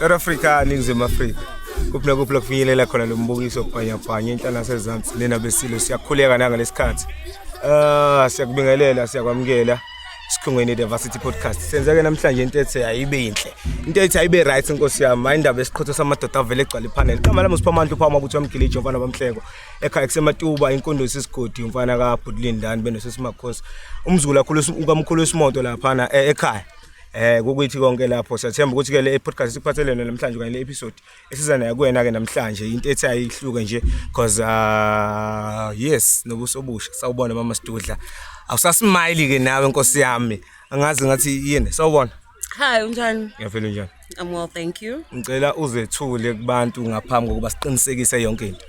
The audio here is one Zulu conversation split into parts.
South Africa, Ningizimu Afrika. Kuphi nakuphi la kufinyelela khona lo mbukiso bhanyabhanya enhla nasezansi nina besilo, siyakhuleka nangalesikhathi. Siyakubingelela, siyakwamukela sikhungweni The Varsity Podcast. Senzeke namhlanje into ethi ayibe inhle. Into ethi ayibe right, inkosi yami. Hayi, indaba esiqhotho samadoda avele egcwala ipanel. Igama lami uSiphamandla uphama ukuthi wamgiliji umfana bamhleko. Ekhaya kusematuba inkondo yesisigodi umfana kaBhudlindani benosesimakhosi. Umzukulu kakhulu ukamkhulu wesimoto laphana ekhaya. Kukuthi konke lapho siyathemba ukuthi ke le podcast sikuphathelene namhlanje kanye le episode esiza nayo kuwena ke namhlanje into ethi ayihluke nje, because yes, nobuso obusha. Sawubona, mama Sidudla. Awusasmile ke nawe, nkosi yami. Angazi ngathi yini. Sawubona. Hi, unjani? Ngiyafela, njani? I'm well, thank you. Ngicela uzethule kubantu ngaphambi kokuba siqinisekise yonke into.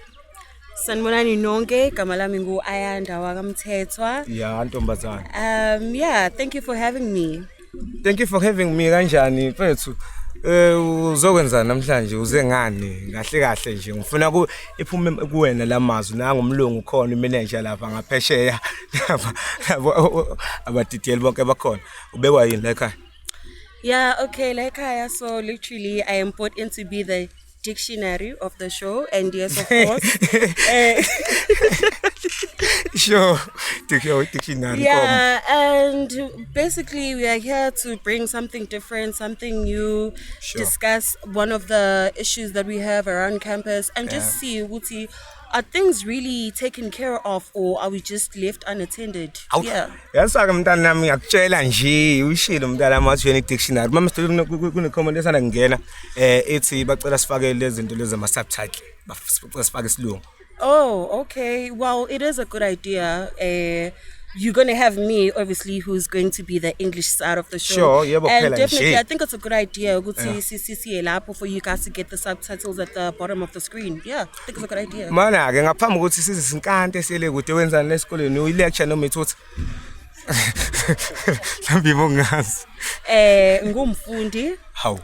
Sanibonani nonke, igama lami ngu-Ayanda wakaMthethwa. Ya, ntombazana. Yeah, thank you for having me. Thank you for having me kanjani, mfethu? Uzokwenzani namhlanje? Uze ngani kahle kahle nje? Ngifuna ku iphume kuwena lamazwi nangumlungu khona, imanager lapha ngaphesheya lapha labo abadidiyeli bonke bakhona. Ubekwa yini la ekhaya? Yeah, okay, like I so literally I am put in to be the dictionary of the show, and yes, of course. Sure, dictionary. Yeah, and basically we are here to bring something different, something new, discuss one of the issues that we have around campus, and just see ukuthi are things really taken care of or are we just left unattended? Awu, Yeah. Yasaka mntana nami, ngiyakutshela nje, ushilo mntana wami wathi wena i-dictionary. Mama Sidudla, kune-comment esanda kungena ethi bacela sifake lezi zinto lezi ama-subtitle. Bacela sifake isilungu. Oh, okay. Well, it is a good idea. You're gonna have me, obviously, who's going to be the English side of the show. Sure, yebo, And kuphela definitely, nje. I think it's a good idea ukuthi siye lapho for you guys to get the subtitles at the bottom of the screen. Yeah, I think it's a good idea. Mana ke ngaphambi kokuthi size sinkante siyele kude, wenzani lesikoleni? Uyi-lecture noma ithutha? Mhlawumbe yimo ngingazi. Ngumfundi. Hawu.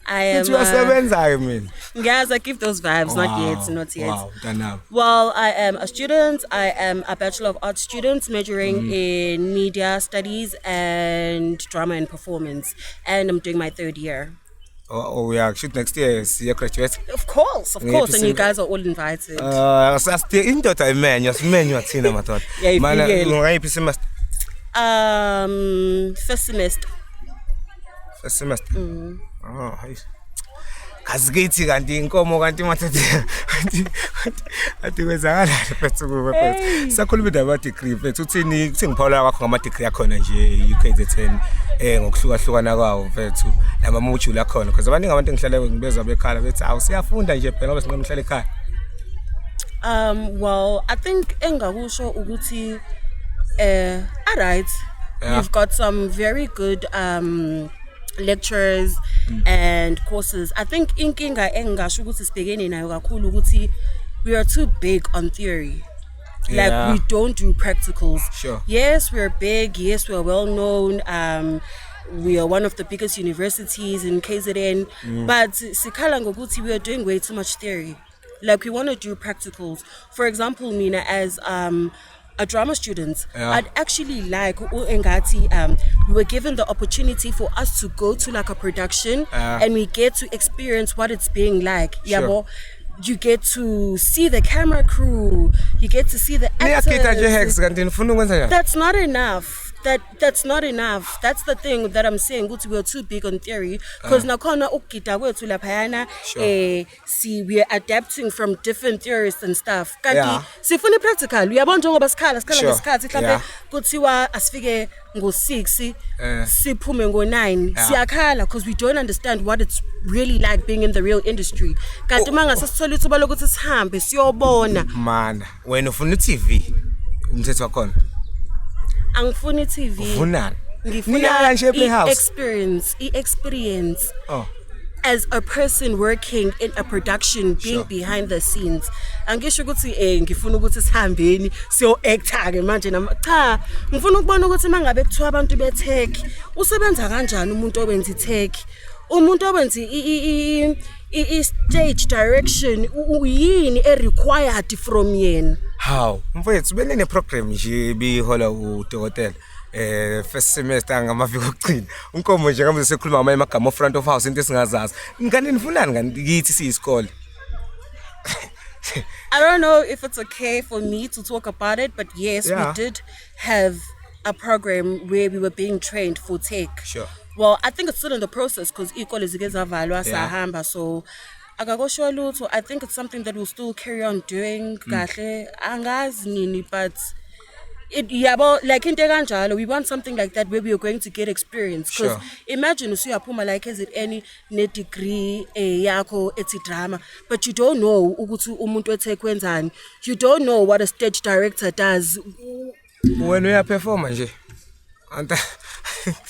I am. Uthi uyasebenza-ke mina. Guys, I give those vibes. Not yet, not yet. Wow, mntanami. Well, I am a student. I am a Bachelor of Arts student majoring in media studies and drama and performance. And I'm doing my third year. Oh, yeah, shoot, next year siya graduate. Of course. And you guys are all invited. Sasti indoda imenywa, simenywa thina madoda. Yayifikela. Mana ngayiphi semester? First semester. First semester. Oh, hayi. Kazi kithi kanti inkomo kanti mathathe kanti kanti kwenzakalani mfethu kuwe, mfethu? Sakhuluma indaba ya degree, mfethu. Uthini, kuthi ngiphawula kwakho ngama degree akhona nje UKZN ngokuhlukahlukana kwawo, mfethu, nama module akhona, because abaningi abantu engihlale ngibezwa bekhala bethi awu, siyafunda nje phela ngoba sinqoma ekhaya. Well, I think engakusho ukuthi all right. We've got some very good lectures and courses. I think inkinga engingasho ukuthi sibhekene nayo kakhulu ukuthi we are too big on theory. Like we don't do practicals. Yes, we're big. Yes, we're well known. We are one of the biggest universities in KZN. But sikhala ngokuthi we are doing way too much theory. Like we want to do practicals. For example, mina as a drama student, I'd actually like engathi we were given the opportunity for us to go to like a production and we get to experience what it's being like. Yabo. You get to see the camera crew, you get to see the actors. Niyagida nje hex kanti nifuna ukwenza njani? That's not enough. That's not enough. That's the thing that I'm saying ukuthi we're too big on theory because nakhona ukugida kwethu laphayana see, we are adapting from different theorists and stuff. Kanti sifuna practical. Uyabona njengoba sikhala ngesikhathi mhlambe kuthiwa asifike ngo6, siphume ngo9, siyakhala because we don't understand what it's really like being in the real industry. Kanti mangase sithola ithuba lokuthi sihambe siyobona. Mana wena ufuna i-TV umthetho wakhona? Angifuni i-TV. Ufunani? Ngifuna Niyala nje e-Playhouse? I-experience, i-experience as a person working in a production, being behind the scenes. Angisho ukuthi ngifuna ukuthi sihambeni siyo actor ke manje nama, cha, ngifuna ukubona ukuthi mangabe kuthiwa abantu be-tech, usebenza kanjani umuntu owenza i-tech, umuntu owenza i-stage direction, yini e-required from yena. Hawu mfethu, benine program nje bihola udokotela. First semester, ngamaviki okugcina. Unkomo nje ngabe sekhuluma ngamanye amagama front of house, into esingazazi. Ngani nifunani ngani kithi siyisikole? I don't know if it's okay for me to talk about it, but yes, we did have a program where we were being trained for tech. Well, I think it's still in the process because izikole zike zavalwa, sahamba, so akakoshiwa lutho. I think it's something that we'll still carry on doing kahle. Angazi nini, but it, yabo, like into ekanjalo, we want something like that where we are going to get experience because imagine usuyaphuma like KZN ne-degree yakho ethi drama, but you don't know ukuthi umuntu we-tech wenzani, you don't know what a stage director does. Wena uyaperforma nje. Anta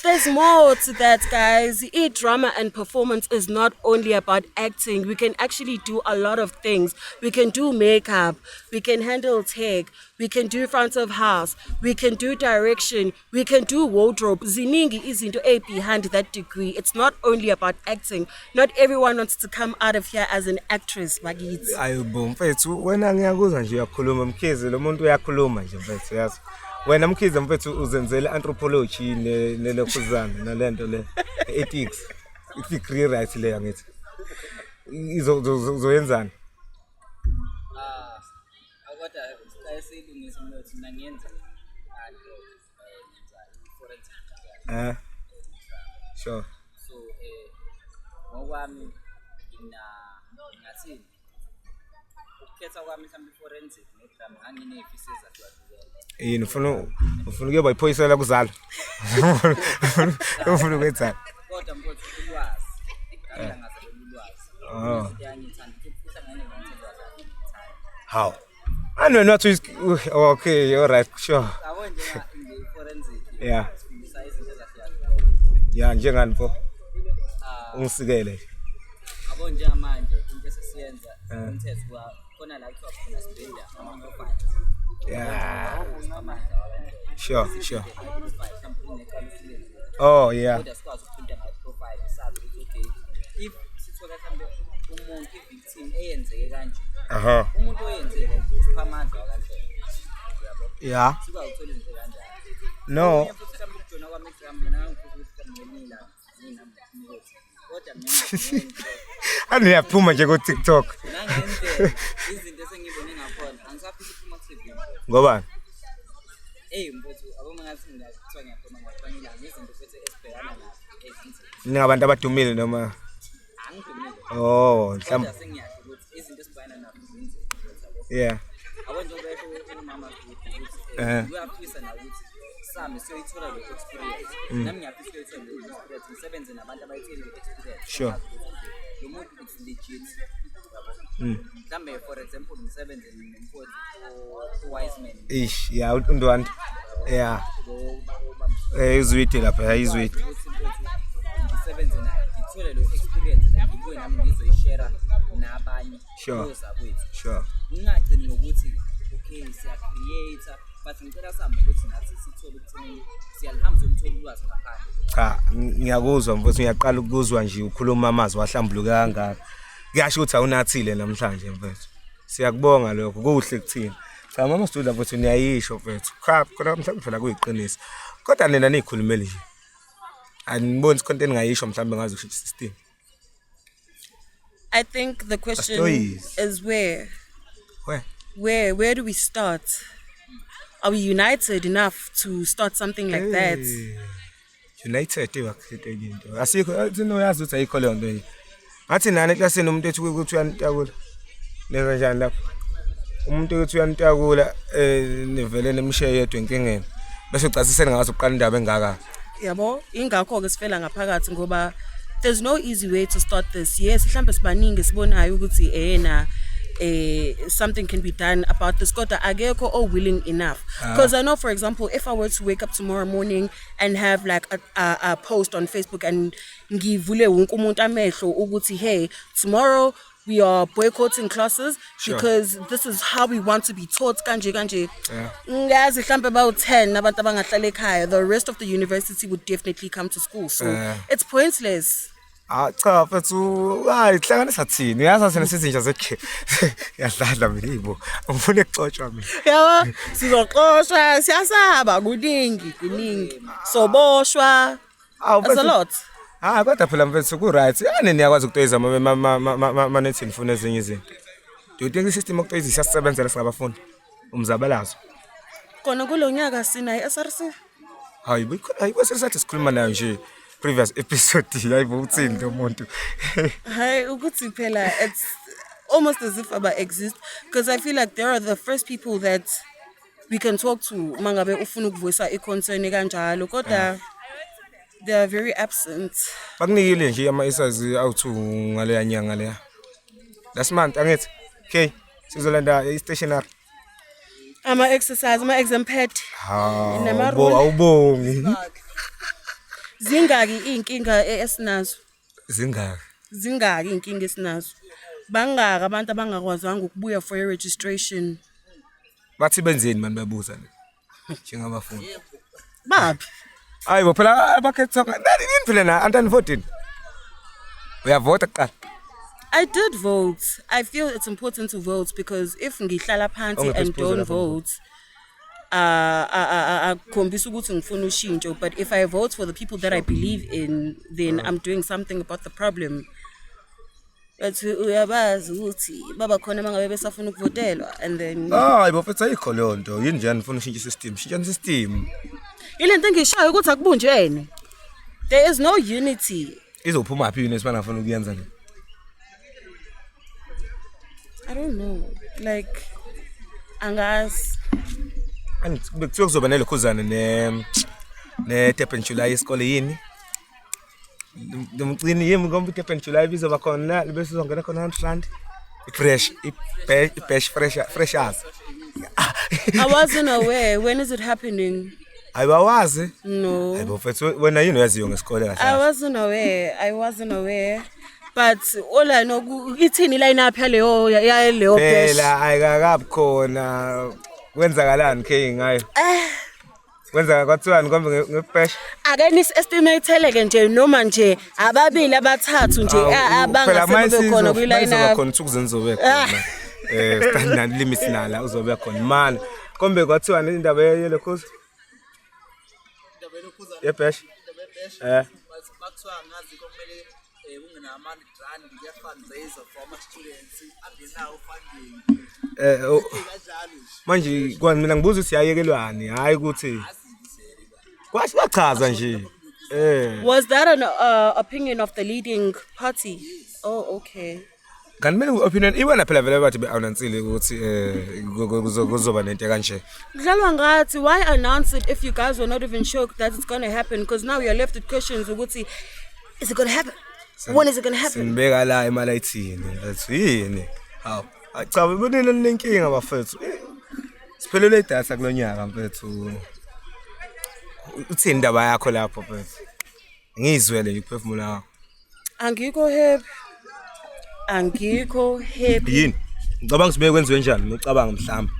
There's more to that, guys. E-drama and performance is not only about acting. We can actually do a lot of things. We can do makeup, we can handle tech, we can do front of house, we can do direction, we can do wardrobe. Ziningi izinto e behind that degree. It's not only about acting. Not everyone wants to come out of here as an actress, bakithi. Ayibo mfethu, wena ngiyakuzwa nje uyakhuluma, Mkhize, lo muntu uyakhuluma nje mfethu, yazi. Wena Mkhize mfethu uzenzele anthropology nelokhuzana nalento le ethics. I-degree, right, le angithi. Izo uzoyenzani? Ah, kodwa siqale siyilungise umnotho. Mina ngiyenza kanti ngenza i-forensic. Sure. So ngokwami ngina ngingathini, ukukhetha kwami mhlawumbe i-forensic ne-drama, nganginey'fiso ezahlukahlukene. Yini, ufuna ukuyoba iphoyisa lakuzala? Ufuna ukwenzani? Kodwa mfowethu, ulwazi ngangilangazelela ulwazi. Izinto engangiyithanda futhi ngane-ngithanda ngithanda. How? I know not to. Okay, all right, sure. Yabo, nje nge-forensic sifundisa izinto ezahlukahlukene. Yeah, njengani mfo? Ah, Ungisikele. Yabo, njengamanje into esesiyenza umthetho khona la kuthiwa khona sibuilda ama-profile. Sure. Oh, yeah. Kodwa sikwazi ukuprinta ngayo-profile, sazi ukuthi okay, if sithola mhlawumbe umuntu, i-victim eyenzeke kanje, umuntu oyenzile, sipha amandla wakanhle, uyabo, sikwazi ukuthola izinto kanjalo. No. Okunye futhi, mhlawumbe ukujoyina kwami i-drama, mina ngangifisa ukuthi mhlawumbe ngelinye ilanga nginami, kodwa mina Aniyaphuma nje ku TikTok. nangendlela izinto esengiyibone ngakhona, angisafisi ukuphuma ku-TV. Ngoba Eyi mfowethu, aboma ngathi ngiyakuthiwa ngiyaphuma ngakwanye ilanga, izinto futhi esibhekana nazo ezinzima. Ningabantu abadumile noma? Angidumile. Oh, mhlawumbe. Kodwa sengiyasho ukuthi izinto esibhekana nazo zinzima, yabo. Yabo, njengoba esho umama ukuthi uyafisa nawe ukuthi sami siyoyithola le experience, nami ngiyafisa ukuyoyithola le experience, ngisebenze nabantu abayithole le experience. Ngazi ukuthi, okay, lo muntu it's legit, yabo. Mhlambe for example ngisebenze nomfowethu u-Wiseman. Ish, yeah, uNdwandwe. Yeah. Izwide lapha, izwide. Ukuthi mfowethu ngisebenze naye, ngithole lo experience, ngibuye nami ngizoyishare nabanye ozakwethu. Ngingagcini ngokuthi okay, siya-create, but ngicela sihambe ukuthi nathi sithole ukuthi siyalihamba siyoluthola ulwazi ngaphandle. Cha, ngiyakuzwa mfowethu, ngiyaqala ukuzwa nje ukhuluma amazwi ahlambuluke kangaka. Kuyasho ukuthi awunathile namhlanje mfowethu. Siyakubonga lokho, kuhle kuthina. Cha mama Sidudla mfowethu, niyayisho mfowethu. Cha, khona mhlawumbe phela kuyiqiniso. Kodwa nina niyikhulumeli nje. Aniboni khona into eningayisho mhlawumbe ngazi ukushintsha system. I think the question Stories. is where Where? Where do we start? Are we united enough to start something like that? Hey. United iwakhete into. Asikho thina, uyazi ukuthi ayikho leyo nto nje. Ngathi nani eklasini umuntu ethi ukuthi uyanitakula. Nenza njani lapho? Umuntu ukuthi uyanitakula, nivele nimshiye yedwa enkingeni. Bese ucasisele ngazo uqala indaba engaka. Yabo, ingakho-ke sifela ngaphakathi ngoba there's no easy way to start this. Yes, mhlambe sibaningi sibonayo ukuthi ena something can be done about this, kodwa akekho o willing enough, because I know, for example, if I were to wake up tomorrow morning and have like a post on Facebook and ngivule wonke umuntu amehlo ukuthi hey, tomorrow we are boycotting classes because this is how we want to be taught, kanje kanje, ngazi mhlambe about 10 abantu abangahlala ekhaya, the rest of the university would definitely come to school, so it's pointless. Ah cha mfethu, hayi hlanganisa thina. Uyazi thina sizinja zekhe. Yadlala mina yibo. Ngifuna ukuxotshwa mina. Yabo, sizoxoshwa, siyasaba kuningi, kuningi. Soboshwa. Awu That's a mfethu. lot. Ah kodwa phela mfethu ku right. Yani niyakwazi ukutoyiza ma nithi nifuna ezinye izinto. Do you think i-system yokutoyiza isiyasebenzela singabafundi? Umzabalazo. Kona kulo nyaka sina i-SRC. Hayi bo hayi kwese sikhuluma nayo nje previous episode hayi bo uthini lo muntu. Hayi ukuthi phela it's almost as if aba exist because I feel like they are the first people that we can talk to mangabe ufuna ukuvoisa i-concern kanjalo kodwa they are very absent. Bakunikile nje ama-essays awu-2 ngaleya nyanga leya. Last month angithi. Okay, sizolanda i-stationery. Ama-exercise, ama-exam pad. Hawu, Nama-rule. awubongi. Zingaki iy'nkinga esinazo? Zingaki? Zingaki iy'nkinga esinazo? Bangaki abantu abangakwazanga ukubuya for i-registration? Bathi benzeni mani babuza le. Njengabafundi. Baphi? Hayi bo phela abakhetha nani yini phela na antani 14. Uyavota kuqala. I did vote. I feel it's important to vote because if ngihlala phansi Ongekho and isiphuzo don't lapho. vote, akukhombisa ukuthi ngifuna ushintsho. But if I vote for the people that I believe in, then I'm doing something about the problem. But uyabazi ukuthi baba khona mangabe besafuna ukuvotelwa and then Hayi bo mfethu ayikho leyo nto. Yini nje nifuna ushintshe system? Shintsha system. ile nto engishoyo ukuthi akubunjene. There is no unity. Izophuma phi yini esibangafuna ukuyenza le? I don't know. Like angazi. Angithi bekuthiwa kuzoba nelokhuzana ne Durban July isikole yini? Nomcini yimi ngoba iDurban July bizoba khona la bese uzongena khona 100 rand. I-fresh, i-bash fresh freshers. I wasn't aware. When is it happening? Ayibawazi. No. Hayibo mfethu wena yini oyaziyo ngesikole kahle? I kahle? wasn't aware. I wasn't aware. But all I know ithini line up yaleyo yaleyo bash. Phela ayikakabi khona. Kwenzakalani ke ngayo? Kwenzeka kwathiwani kombe ngebash? Ake nis-estimate ke nje noma nje ababili abathathu nje abangase babe khona kwi line Izoba up. khona uthukuzeni izobe khona. Standard limit nala uzobe khona. Mana kombe kwathiwani indaba yelokhuza? Indaba yelokhuza. Yebash? Indaba yebash. Bakuthiwa ngazi kumele kungena ama-rand kuya-fundraiser for ama-students angenawo funding. Kanjalo nje. Manje kwani mina ngibuza ukuthi yayekelwani hayi ukuthi kwasho kwachaza nje. Was that an opinion of the leading party? Oh, okay. Kanti mina opinion iwena phela vele bathi be-announce-ile ukuthi kuzoba nento kanje. Kudlalwa ngathi why announce it if you guys were not even sure that it's going to happen, because now you're left with questions ukuthi is it going to happen? When is it going to happen? Sinibeka la emalayithini ngathi yini? Hawu, cha bonile lenkinga bafethu. Siphelele idatha kulonyaka mfethu. Uthini indaba yakho lapho mfethu? Ngizwele nje ukuphefumula kwakho. Angikho happy. Angikho happy. Yini? Ngicabanga ukuthi bekwenziwe njani? Ngicabanga mhlawumbe.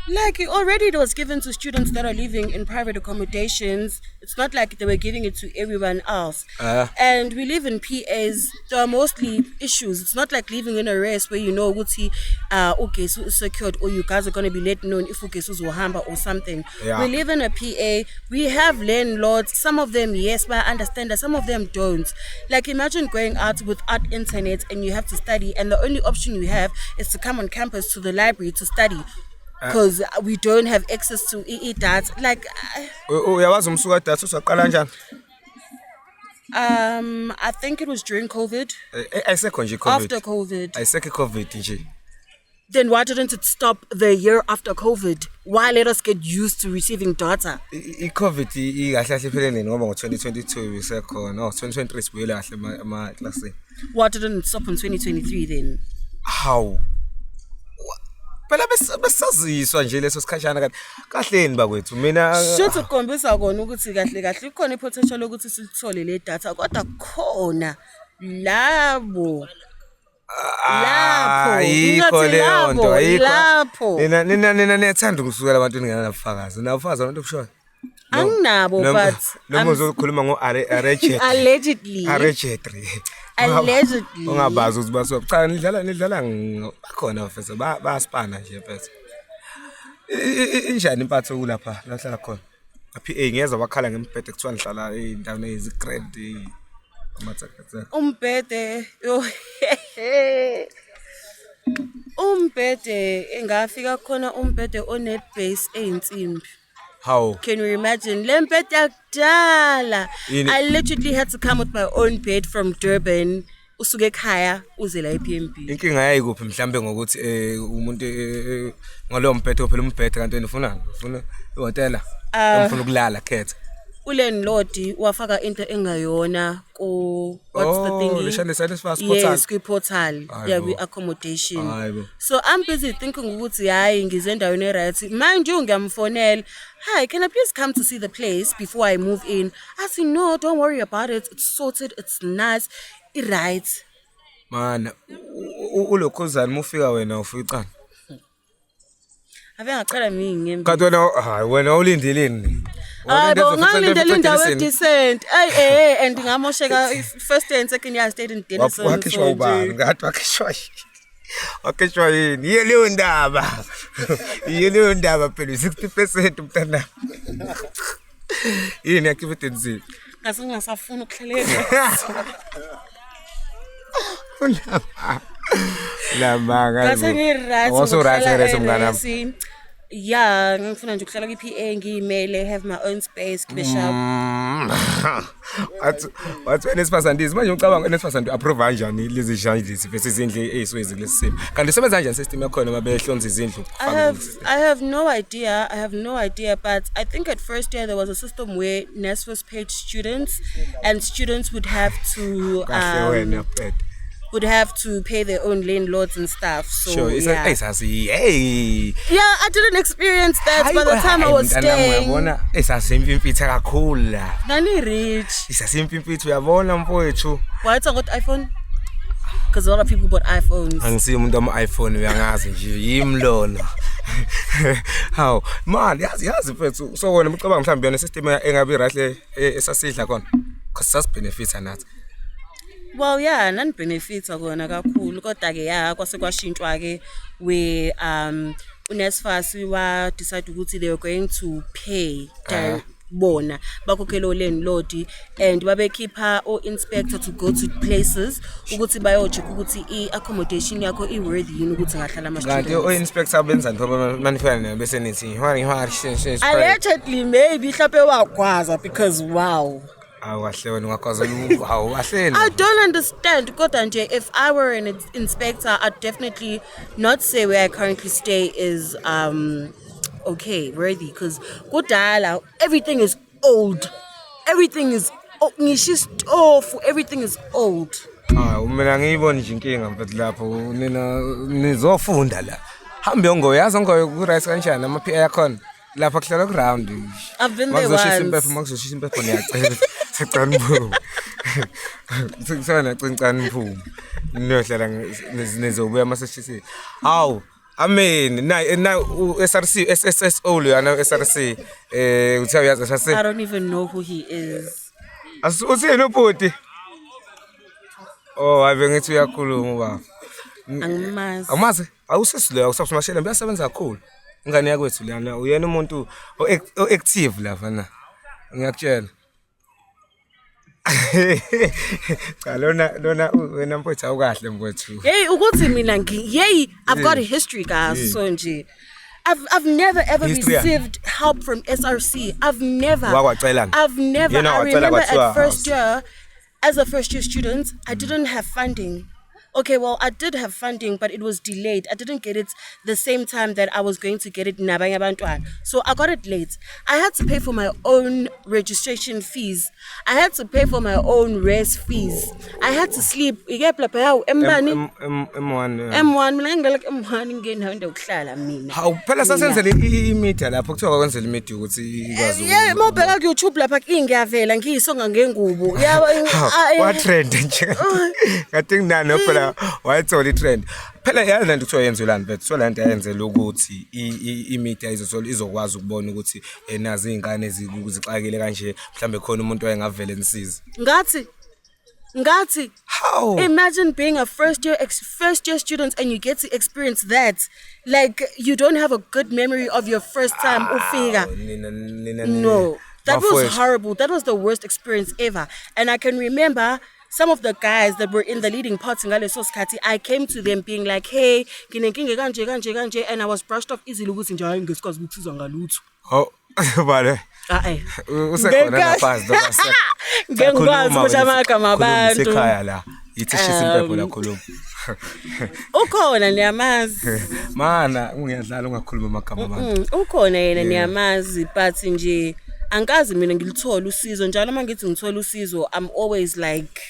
Like already it was given to students that are living in private accommodations. It's not like they were giving it to everyone else. And we live in PAs. There are mostly issues. It's not like living in a res where you know ukuthi ugesi is secured or you guys are going to be let known if ugesi uzohamba or something. Yeah. We live in a PA. We have landlords. Some of them, yes, but I understand that. Some of them don't. Like imagine going out without internet and you have to study, and the only option you have is to come on campus to the library to study. Because we don't have access to EE data. Like, Uyawazi umsuka data usaqala kanjani? I think it was during COVID. Ayisekho nje COVID. After COVID. Ayisekho COVID nje. Then why didn't it stop the year after COVID? Why let us get used to receiving data? I-COVID ikahle kahle iphele nini ngoba ngo-2022 isekhona. Oh, 2023 sibuyele kahle emaklasini. Why didn't it stop in 2023 then? How? Phela besaziswa nje leso sikhashana kanti kahleni bakwethu mina Shuthi ukukhombisa kona ukuthi kahle kahle ikhona i-potential yokuthi silithole le data kodwa khona labo lapho ayikho ngingathi leyo nto labo, ayikho lapho nina nina nina niyathanda ukusukela abantu ningenabufakazi nabufakazi abantu obushoyo. Anginabo, but noma uzokhuluma ngo allegedly. Allegedly. Allegedly. Allegedly. Ungabazi ukuthi baso cha nidlala bakhona mfethu, bayaspana nje mfethu. Injani impatho kulapha la hlala khona? PA ngiyezwa bakhala ngembhede, kuthiwa nihlala ey'ndaweni eyizi-grand, amathakathaka. Umbhede, yo, umbhede engafika khona, umbhede one-base eyinsimbi. Hawu. Can you imagine le mbhede yakudala? Yini? I literally had to come with my own bed from Durban. Usuke ekhaya uze la e-PMB. Inkinga yayikuphi mhlambe ngokuthi umuntu ngalowo mbhede, phela umbhede, kanti wena ufunani? Ufuna ihhotela? Ufuna ukulala, khetha. Ulandlord wafaka into engayona ku, what's the Oh, thingy? leshana portal. Yes, kwi-portal. Hayibo. Yeah, kwi-accommodation. Hayibo. So I'm busy thinking ukuthi hayi, ngize endaweni e-right. Mind you, ngiyamfonela, "Hi, can I please come to see the place before I move in?" Athi, "No, don't worry about it, it's sorted, it's nice, i-right." Mana ulokhuzana uma ufika wena uficana. Ave ngacela mina. Kanti wena, hayi, wena ulindeleni? Hayi bo, ngangilindele indawo e-decent. Ay, and ngamosheka first year and second year I stayed in Denison. Wakhishwa So ubani? nje- Ngathi wakhishwa yini? Yiyo leyo ndaba, yiyo leyo ndaba phela, 60% mntana, yini yakhe edensi. Ngase ngingasafuni ukuhlala. Lamanga. Ngase ngi-right. Wasu-right right mnganami. Yeah, ngifuna nje ukuhlala kwi-PA, ngiyimele, have my own space, kube sharp. Wathi NSFAS andizi manje, ucabanga NSFAS anti approve kanjani lezi lezi bese izindlu ey'suke zikulesi simo? Kanti isebenza kanjani system yakhona uma behlonza izindlu? I have no idea. I have no idea. But I think at first year there was a system where NSFAS paid students, and students would have to Kahle wena pet. would have to pay their own landlords and stuff. So Sure, yeah. esasi, hey. Yeah, I didn't experience that by the time I was staying. Uyabona, esasimfimfitha kakhulu la. Nani rich. Isasimfimfitha, uyabona mfowethu. Why it's got iPhone? Because a lot of people bought iPhones. Angisiyo umuntu wama-iPhone, uyangazi nje, yimi lona. Hawu mani, yazi mfethu, so wena ucabanga mhlawumbe yona system engabe i-right esasidla khona, because sasibenefitha nathi. Well, yeah, nani-benefitha kona kakhulu, kodwa ke ya, kwase kwashintshwa ke where uNSFAS wa decide ukuthi they were going to pay bona bakhokhele o-landlord and babekhipha o-inspector to go to places ukuthi bayo-check ukuthi i-accommodation yakho i-worthy yini ukuthi ngahlala Kanti ama-students. o-inspector benzani pho manifika nayo bese nithi hwari hwari? Allegedly, maybe mhlawumbe wagwaza, because wow. Awu kahle wena, ungagwazela, hawu kahle. I don't understand. Kodwa nje, if I were an inspector, I'd definitely not say where I currently stay is okay, worthy, because kudala, everything is old. Everything is ngisho isitofu, everything is old. Hawu, mina ngiyibona nje inkinga mfethu lapho, nina nizofunda la. Hambe yongoyo, yazi ongoyo ku-right kanjani, ama-PA akhona lapha kuhlala ku-round. I've been there Makuzoshisa once. impepho, makuzoshisa impepho, niyacela sicela niphume, sicela niyacela niphume niyohlala, nizobuya uma seshisile. Hawu, amen. Na u-SRC SSSO loyana SRC, uthiwa uyazi SRC. I don't even know who he is. Uthini ubhuti? Oh, hayi, bengithi uyakhuluma ubaba. Angimazi. Awumazi? Awusisi loyo, awusabusumashela, uyasebenza kakhulu. Ingane yakwethu lana, uyena umuntu o-active lapha na. Ngiyakutshela. Cha, lona wena mfowethu, awukahle mfowethu. Hey, ukuthi mina yey, I've got a history, guys. So nje I've never ever History yani? received help from SRC. I've never. Wakwacela? I've never. Yena I wacela remember kwathiwa at first year, as a first year student, I didn't have funding. Okay, well, I did have funding, but it was delayed. I didn't get it the same time that I was going to get it nabanye abantwana. So I got it late. I had to pay for my own registration fees. I had to pay for my own res fees. I had to sleep. Ikephi lapha? Embani? M M M1. M1, mina ngingela ku M1, ngingenayo indawo yokuhlala mina. Hawu, phela sasenzele i-media lapho, kuthiwa kwenzela i-media ukuthi ikwazi. Yeah, mawubheka ku YouTube lapha ngiyavela ngiyisonga ngengubo. Yabo. Wa trend nje. Kade nginani phela. Yeah, wayithola i-trend. Phela yazi lento kuthiwa yenzelani mfethu, so lento yayenzela ukuthi i-media izothola, izokwazi ukubona ukuthi nazi iy'ngane zixakile kanje, mhlambe khona umuntu owayengavele enisize. Ngathi How? Imagine being a first year student and you get to experience that. Like, you don't have a good memory of your first time ufika. Nina nina. No, that was Bafowethu. Horrible. That was the worst experience ever. And I can remember some of the guys that were in the leading party ngaleso sikhathi, I came to them being like, "Hey, nginenkinga kanje kanje kanje," and I was brushed off easily ukuthi nje, "Hayi, ngesikwazi ukukusiza ngalutho." Oh, bale. Ah eh. Usekhona ngaphansi noma Ngeke ngikwazi ukusho amagama abantu. Sekhaya la. Yithi shisa impepho la, khuluma. Ukhona, niyamazi. Mana ungiyadlala, ungakhuluma amagama abantu. Ukhona yena, niyamazi, but nje angikazi mina ngilithola usizo. Njalo uma ngithi ngithola usizo, I'm always like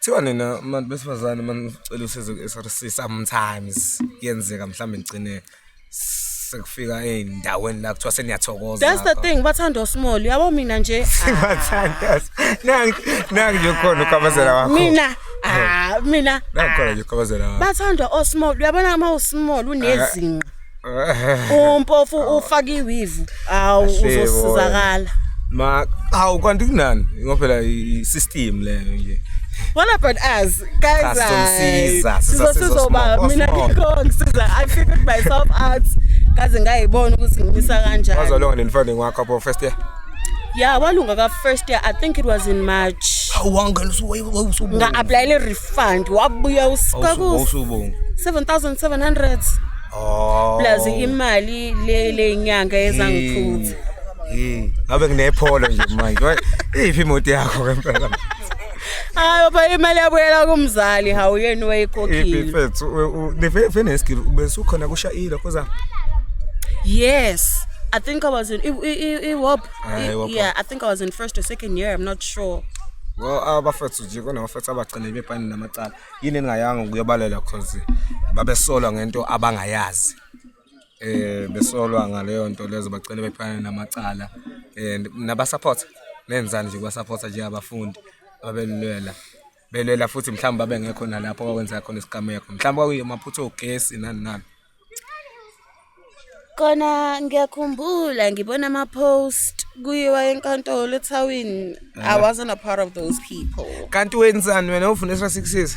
Thiwa nina abantu besifazane manicela usizo ku-SRC, sometimes kuyenzeka mhlawumbe ngigcine sekufika ey'ndaweni la kuthiwa seniyathokoza. That's the thing, bathanda small. Yabo mina nje, Bathanda. Nangi nangi nje khona ukhabazela wakho. Mina, ah, mina Nangi khona nje ukhabazela wakho. Bathanda osmall. Uyabona uma usmall unezinqa. Umpofu ufaka iweave. Awu, Kahle bo. uzosizakala. Ma hawu, kanti kunani? Ngoba phela i-system leyo nje. What about us? Guys, Cha, sizomsiza, sizosizoba sizasiza mina small. ngikho ngisiza. I figured myself out. Kaze ngayibona ukuthi ngimisa kanjani. Wazolonga nenifunding wakho apho first year. Yeah, walunga ka first year. I think it was in March. Hawu, wangena usuwubonga. Nga-applyele refund, wabuya usikaku Usubonga. 7700 Oh. plus imali le lenyanga ezangiphutha. Hey, ngabe nginepholo nje manje. Iphi imoto yakho ngempela? Hayi baba, imali yabuyela kumzali, hawu, yena Iphi wayikhokhile. mfethu? Nefe neskill bese ukhona kusha ilo koza. Yes. I think I was in i-WOP. Ah, i-WOP. Yeah, I think I was in first or second year, I'm not sure. Well, abafethu nje kunabafethu abagcine bebhani namacala. Yini engayanga kuyobalela? Cause babesolwa ngento abangayazi. Besolwa ngaleyo nto lezo, bagcine bebhani namacala. And nabasupport nenzani nje kubasupport nje abafundi ababelwela. Belwela futhi mhlawumbe babengekho nalapho kwakwenza khona isigameko. Mhlawumbe kwakuyamaphutha ogesi nani nani. Kona ngiyakhumbula ngibona ama-post kuyiwa enkantolo ethawini. I wasn't a part of those people. Kanti wenzani wena, ufuna 6 years?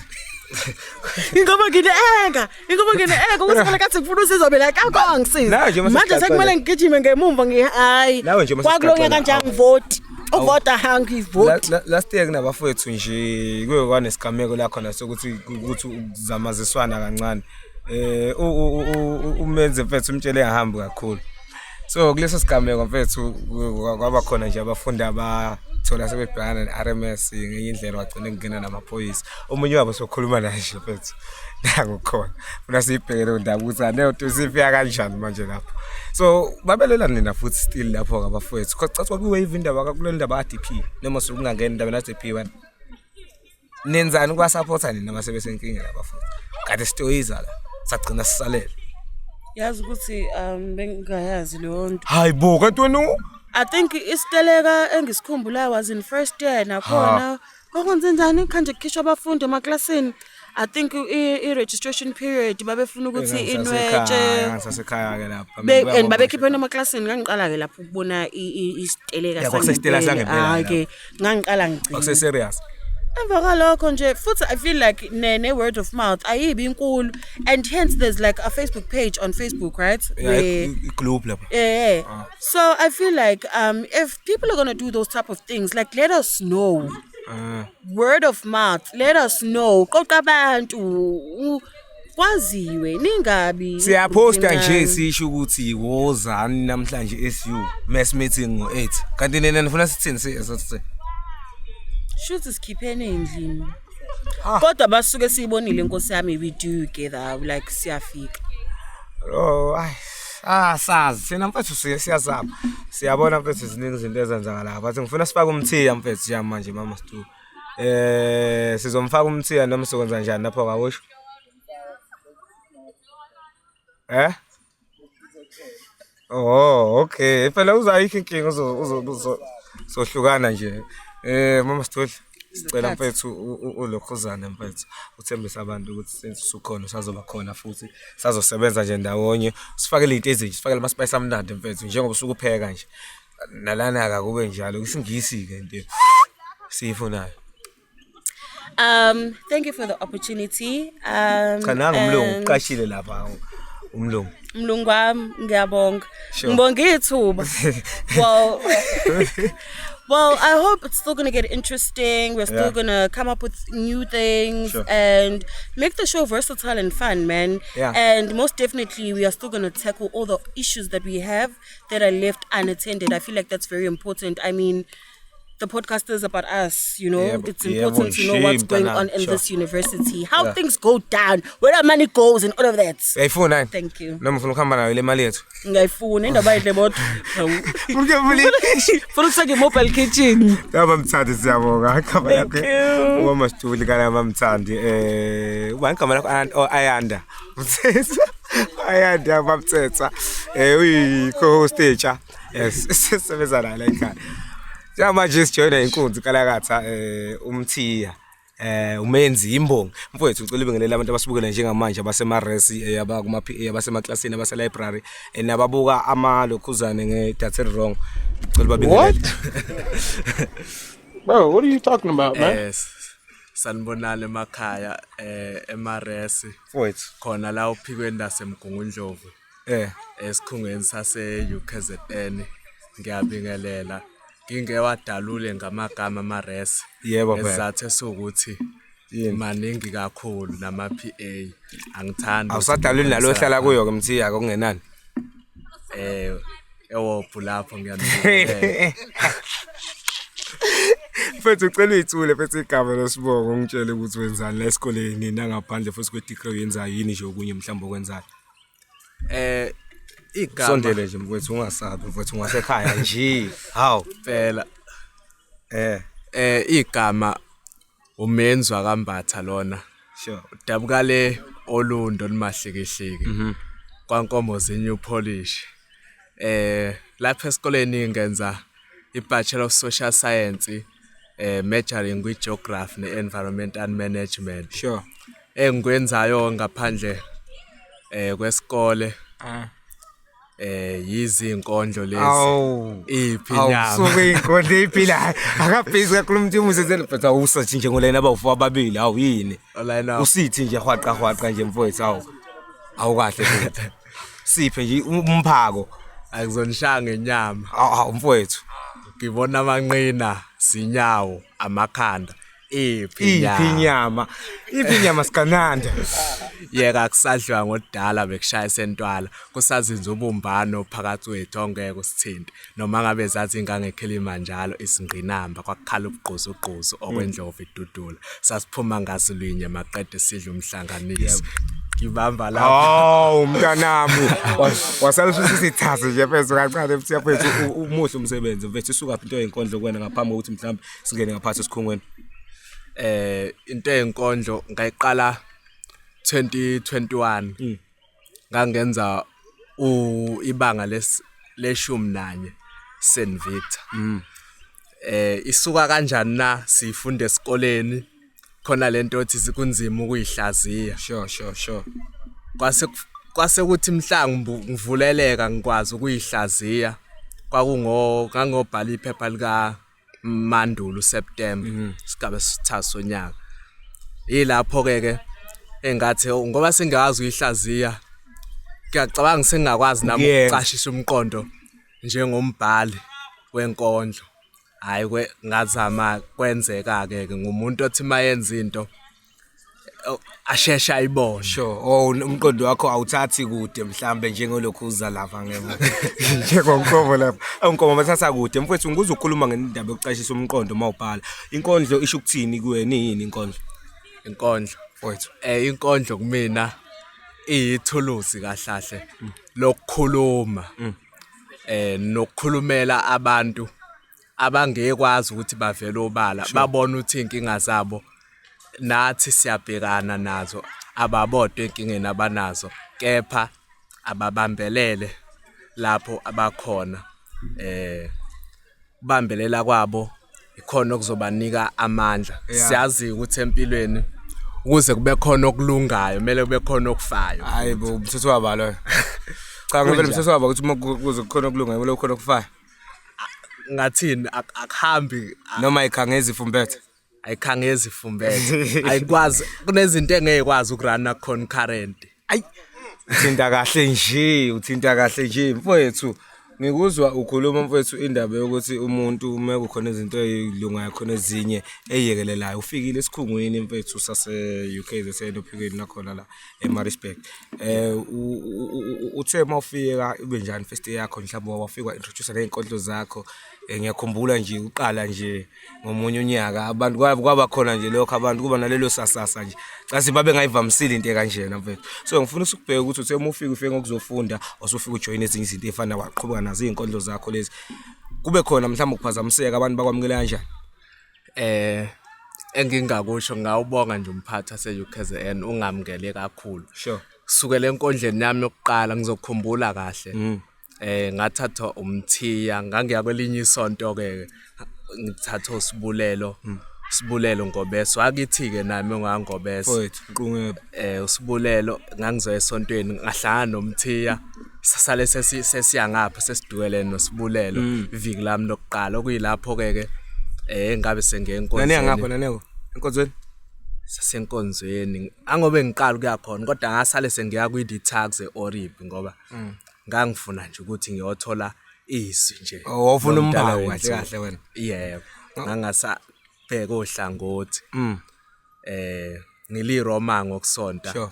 Ingoba ngine-anger, ingoba ngine-anger ukuthi phela kathi ngifuna usizo mina, akakho angisiza. Nawe nje mase Manje sicacele. sekumele ngigijime ngemumva hayi. Nawe nje mase Kwakulo nyaka nje sicacele. angivoti. Uvota angivoti. Last year kunabafowethu nje kuye kwanesigameko la khona sokuthi ukuthi ukuzamaziswana kancane. Umenze mfethu umtshele engahambi kakhulu. So kuleso sigameko mfethu kwaba khona nje abafundi abathola sebebhekana ne-RMS ngenye indlela, wagcina kungena namaphoyisa. Omunye wabo sokhuluma naye nje mfethu. Nangu khona. Funa siyibheke leyo ndaba ukuthi leyo nto sifika kanjani manje lapho. So babelela nina futhi still lapho abafowethu. Cha, kwakuwave indaba kule ndaba ka DP noma sokungangena indaba na DP wena. Nenzani kubasupporta nina mase besenkingeni abafowethu? Kade sitoyiza la. Sagcina sisalele. Yazi ukuthi bengingayazi leyo nto. Hayi bo, kanti wena I think isiteleka engisikhumbulayo was in first year, nakhona kwakwenze njani khanje kukhishwa abafundi emaklasini. I think i-registration period babefuna ukuthi inwetshe. Ngisasekhaya ke lapha. And babekhiphe emaklasini. Ngangiqala ke lapho ukubona isiteleka. Yeah, kwakusesiteleka sangempela. Hayi ke, ngangiqala ngigcina. Akuse serious. Emva kwalokho nje futhi I feel like ne word of mouth ayibi inkulu, and hence there's like a Facebook page on Facebook, right? Yeah, i-group lapha. Yeah. So I feel like if people are gonna do those type of things, like, let us know. Word of mouth, let us know. Qoqa abantu, kwaziwe, ningabi. Siyaphosta nje sisho ukuthi wozani namhlanje SU mass meeting ngo8. Kanti nina nifuna sithini sithi? Shuthi sikhiphene endlini. Kodwa basuke siyibonile, inkosi yami, we do gather, like, siyafika. Oh, ay. Ah, sazi thina mfethu siyazama. Siyabona mfethu, ziningi izinto ezenzakalayo. But ngifuna sifake umthiya mfethu nje manje, mama Stu. Sizomfaka umthiya noma sizokwenza kanjani lapho kawusho? Eh? Oh, okay. Phela uzayikho inkinga, uzo uzo uzo sohlukana nje. Mama Sithole. Sicela mfethu ulokhuzane mfethu uthembise abantu ukuthi since usukhona usazoba khona futhi sazosebenza nje ndawonye, sifakele izinto ezintsha, sifakele ama-spice amnandi mfethu njengoba usuke upheka nje. Nalana-ke akube njalo, isiNgisi-ke into siyifunayo. Thank you for the opportunity. Cha nangu umlungu uqashile lapha umlungu. Mlungu wami ngiyabonga. Ngibonga ithuba. Well, well, I hope it's still going to get interesting. We're still going to come up with new things and make the show versatile and fun, man. And most definitely, we are still going to tackle all the issues that we have that are left unattended. I feel like that's very important. I mean, the podcast is about us. It's important to know what's going on in this university, how things go down, where our money goes, and all of that. Uyayifuna yini? Thank you. Noma ufuna ukuhamba nayo le mali yethu? Ngiyayifuna indaba yedle bodwa. Funa ukuthenga i-mobile kitchen. Baba Mthandi, siyabonga. Igama Thank lakho you. Umama Stuli kana Mama Mthandi, ubani igama lakho? Oh, Ayanda. Mthetha. Ayanda Mamthetha. Uyi co-host entsha. Yes, sisebenza naye la ekhaya. Njengamanje sijoyina inkunzi kalakatha, uMthiya. Umenzi imbongi. Mfowethu, ngicela ubingelele abantu abasibukele njengamanje abasemaresi, abakuma PA, abasemaklasini, abase library, nababuka amalokhuzane nge-data wrong. Ngicela ubabingelele. What? Bro, what are you talking about, man? Yes. Sanibonani emakhaya, emaresi. Mfowethu. Khona la ophikweni laseMgungundlovu. Esikhungweni sase UKZN ngiyabingelela. Ngingewadalule ngamagama amaresi. Yebo, phela. Isizathu esiwukuthi Yini? Maningi kakhulu nama PA, angithandi. Awusadaluli nalo ohlala kuyo ke Mthiya, okungenani. Ewophu lapho ngiyabingelela. Mfethu, ucela uyithule mfethu igama lesibongo, ungitshele ukuthi wenzani la esikoleni nangaphandle futhi kwe-degree uyenzayo, yini nje okunye mhlawumbe okwenzayo. Igama Sondele nje mfethu, ungasabi mfethu, ungasekhaya nje. Hawu. Phela. Igama uMenzi wakaMbatha lona. Udabuka le Olundo limahlikihliki. KwaNkomo New Polish. Lapha esikoleni ngenza i-Bachelor of Social Science, majoring kwi-Geography ne-Environmental Management. Engikwenzayo ngaphandle kwesikole yizinkondlo lezi. Awu. Iphi Awu, inyama? Suke inkondlo iphilayo. Akabhizi kakhulu umuntu umusezele mfethu, awusathi nje ngolayini abawu ababili, awu yini? Olayini abo. Usithi nje hwaqa hwaqa nje mfowethu, awu. Awukahle futhi. Siphe nje umphako. Akuzonishaya ngenyama. Awu, awu mfowethu. Ngibona amanqina, sinyawo, amakhanda. Iphi Iphi inyama? inyama? Iphi inyama sikananda? Yeka kusadliwa ngodala bekushaya sentwala. Kusazinza ubumbano phakathi kwethu ongeke usithinte. Noma ngabe zathi ingangeKilimanjaro isingqinamba kwakukhala ubugquzugquzu okwendlovu idudula. Sasiphuma ngasilwinye maqede sidle umhlanganiso. Ngibamba lapho. Oh mntanami. Wasala usisithathe nje mfethu kancane mfethu mfethu, umuhle umsebenzi mfethu, isuka phi into yenkondlo kuwena ngaphambi kokuthi mhlawumbe singene ngaphansi esikhungweni? Into yenkondlo ngayiqala 2021. Ngangenza ibanga leshumi nanye St Victor. Isuka kanjani na sifunda esikoleni khona lento othi kunzima ukuyihlaziya. Sure sure sure. Kwase kuthi mhla ngivuleleka ngikwazi ukuyihlaziya, kwakungo ngangobhala iphepha lika Mandulo September, sigaba sesithathu sonyaka. Yilapho ke ke engathi ngoba sengiyazi ukuyihlaziya, ngiyacabanga sengingakwazi nami ukucashisa umqondo njengombhali wenkondlo. Hayi kwe ngazama kwenzeka ke ke ngumuntu othi mayenza into asheshe ayibone. Sure. Oh, umqondo wakho awuthathi kude mhlambe njengolokhu uza lapha ngema. Njengonkomo lapha. Unkomo bathatha kude mfethu, ngikuzokhuluma ngendaba yokucashisa umqondo mawubhala. Inkondlo isho ukuthini kuwena, yini inkondlo? Inkondlo mfethu. Inkondlo kumina iyithuluzi kahlahle lokukhuluma. Nokukhulumela abantu abangekwazi ukuthi bavele obala, babone ukuthi inkinga zabo nathi siyabhekana nazo, ababodwa enkingeni abanazo, kepha ababambelele lapho abakhona. Kubambelela kwabo Ikhona okuzobanika amandla. Siyazi ukuthi empilweni ukuze kube khona okulungayo kumele kube khona okufayo. Hayi bo, umthetho waba loyo. Cha, ngempela umthetho waba ukuthi uma kuze kukhona okulungayo kumele kukhona okufayo. Ngathini, akuhambi. Noma ikhangezi ifumbethe. Ayikhangezi ifumbethe, ayikwazi, kunezinto engeke ukuruna concurrent. Ayi, uthinta kahle nje, uthinta kahle nje mfowethu. Ngikuzwa ukhuluma mfowethu indaba yokuthi umuntu uma kukhona izinto ezilungayo khona ezinye eyekelelayo. Ufikile esikhungweni mfethu sase UKZN ophikweni nakhona la eMaritzburg. Uthe mawufika ibe njani first day yakho, mhlawumbe wafika introduce nezinkondlo zakho? Ngiyakhumbula nje uqala nje ngomunye unyaka abantu kwaba khona nje lokho, abantu kuba nalelo sasasa nje cathi babe ngayivamisile into ekanjena mfethu. So ngifuna usukubheka ukuthi uthe uma ufika, ufike ngokuzofunda, wasufika ujoyina ezinye izinto ey'fana waqhubeka nazo iy'nkondlo zakho lezi, kube khona mhlawumbe ukuphazamiseka, abantu bakwamukela kanjani? Engingakusho, ngawubonga nje umphathi wase-UKZN, ungamukele kakhulu. Kusukela enkondleni yami yokuqala, ngizokukhumbula kahle. Ngathathwa umthiya, ngangiya kwelinye isonto ke, ngithatha uSibulelo. Sibulelo Ngobese wakithi ke nami ongaNgobese. Mfowethu, Nqungebe. USibulelo, ngangizoya esontweni, ngahlangana nomthiya, sasale sesiya ngapha sesidukele noSibulelo iviki lami lokuqala, okuyilapho ke ke engabe sengiye enkonzweni. Naniya ngapha, naneko enkonzweni? Sasenkonzweni angobe ngiqala ukuya khona, kodwa ngasale sengiya kwi-detox e-Oribi ngoba ngangifuna nje ukuthi ngiyothola izwi nje. Oh, wawufuna lomdala umbango wethu. Kahle kahle wena. Yebo, ngangasabheka ohlangothi. Ngiliroma ngokusonta.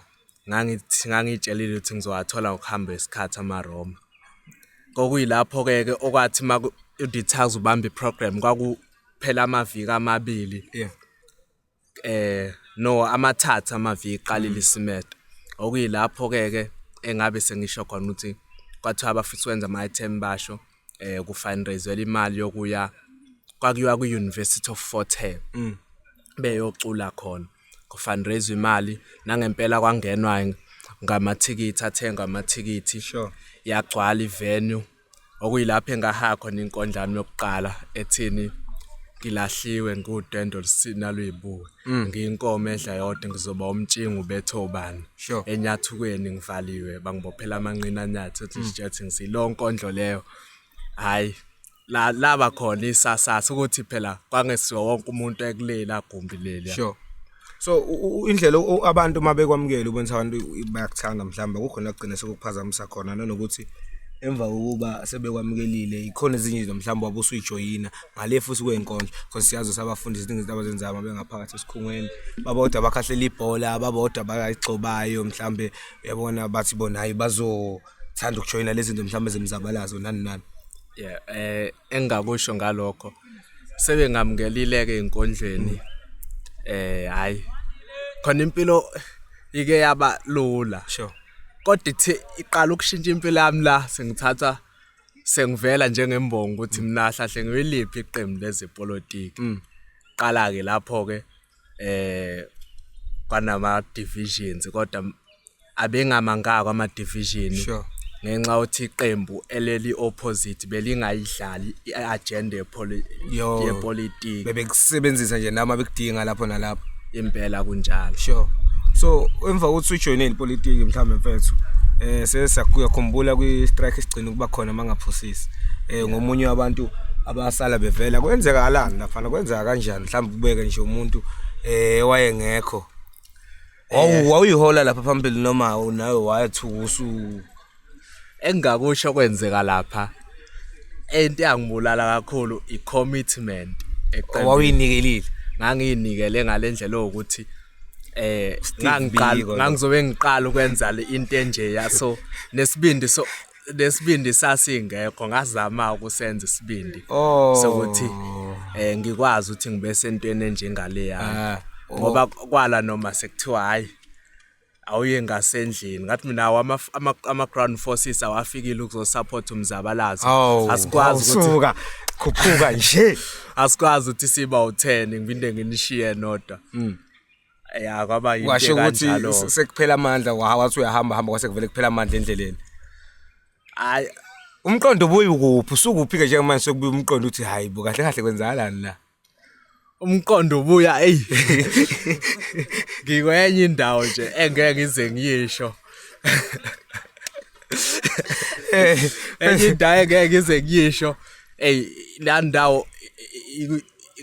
Ngangithi ngangitshelile ukuthi ngizowathola ngokuhamba isikhathi amaRoma. Kokuyilapho ke ke okwathi maku uDetox ubamba iprogram kwakuphela amaviki amabili. No, amathathu amaviki iqalile isemester. Okuyilapho ke ke engabe sengisho khona ukuthi kwathiwa abafisa ukwenza ama-item basho ku fundraisela imali yokuya, kwakuyiwa kwi-University of Fort Hare. Beyocula khona. Ku fundraise imali nangempela kwangenwa ngamathikithi, athengwa amathikithi. Yagcwala ivenue, okuyilapho engahaya khona inkondlo yami yokuqala ethini: ngilahliwe ngudwendwe olusina luyibuke, ngiyinkomo edla yodwa, ngizoba umtshingo ubethe obani, enyathukweni ngivaliwe, bangibophela amanqina anyathi uthi sitshethi ngisilo nkondlo leyo. Hayi, la laba khona isasasa ukuthi phela kwangesiwa wonke umuntu ekulela gumbi leli. Sure. So indlela abantu uma bekwamukela, ubonisa abantu bayakuthanda, mhlawumbe kukhona kugcina sekukuphazamisa khona, nanokuthi emva kokuba sebekwamukelile ikhona ezinye izinto mhlawumbe wabe usuyijoyina ngale futhi kwey'nkondlo, because siyazi ukuthi abafundi ziningi izinto abazenzayo uma bengaphakathi esikhungweni, babodwa bakhahlela ibhola, babodwa bayayigxobayo, mhlawumbe uyabona bathi bona hhayi bazothanda ukujoyina lezi zinto mhlawumbe zemzabalazo nani nani. Yeah, engingakusho ngalokho, sebengamukelile ke ezinkondlweni, hayi khona impilo ike yaba lula. Kodwa ithi iqala ukushintsha impilo yami la sengithatha sengivela njengembongi ukuthi mina hlahle ngiyiliphi iqembu lezepolitiki. Qala ke lapho ke kwanama divisions, kodwa abengamangako ama division ngenxa yokuthi iqembu eleli opposite belingayidlali iagenda yepolitiki. Bebekusebenzisa nje noma bekudinga lapho nalapho. Impela kunjalo. Sure. So emva kokuthi ujoyine ipolitiki mhlawumbe mfethu, sesiyakhumbula kwi strike esigcina ukuba khona mangaphosisi, ngomunye wabantu abasala bevela, kwenzekalani lapha, kwenzeka kanjani? Mhlawumbe kubeke nje umuntu wayengekho, wawuyihola lapha phambili noma nawe wayethuka usu Engingakusho kwenzeka lapha, into eyangibulala kakhulu i-commitment eqembini. Wawuyinikelile. Ngangiyinikele ngalendlela ukuthi Steve ngangiqala Biko lo. Ngangizobe ngiqala ukwenza le into enje ya, so nesibindi sasingekho, ngazama ukusenza isibindi sokuthi ngikwazi ukuthi ngibe sentweni enjengaleya, ngoba kwala noma sekuthiwa hayi awuye ngasendlini, ngathi mina ama ground forces awafikile ukuzosupport umzabalazo. Asikwazi ukuthi suka khuphuka nje. Asikwazi ukuthi siba u10 ngiphinde nginishiye nodwa. Ya, kwaba yinto Washo ukuthi kanjalo. Sekuphela amandla, wathi uyahamba hamba kwase kuvele kuphela amandla endleleni. Hayi. Umqondo ubuye ukuphi, usukuphi ke njengamanje sekubuya umqondo uthi hayi bo, kahle kahle kwenzakalani la? Umqondo ubuya eyi. Ngikwenye indawo nje engeke ngize ngiyisho. Enye indawo engeke ngize ngiyisho. Ey la ndawo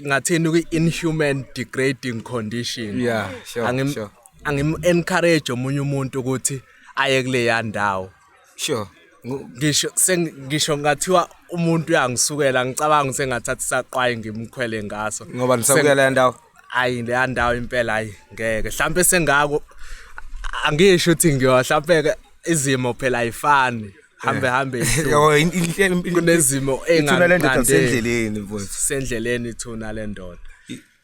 ngathini kwi inhuman degrading condition. Yeah, sure, sure. Angim encourage omunye umuntu ukuthi aye kuleya ndawo. Sure. Ngisho sengisho ngathiwa umuntu uyangisukela ngicabanga sengathatha isaqwayi ngimkhwele ngaso. Ngoba nisakuya leya ndawo. Hayi leya ndawo impela hayi ngeke. Mhlambe sengako angisho ukuthi ngiyo mhlambe ke izimo phela ayifani. Hambe hambe Yabo kunezimo ithuna lendoda sendleleni mfowethu. Sendleleni ithuna lendoda.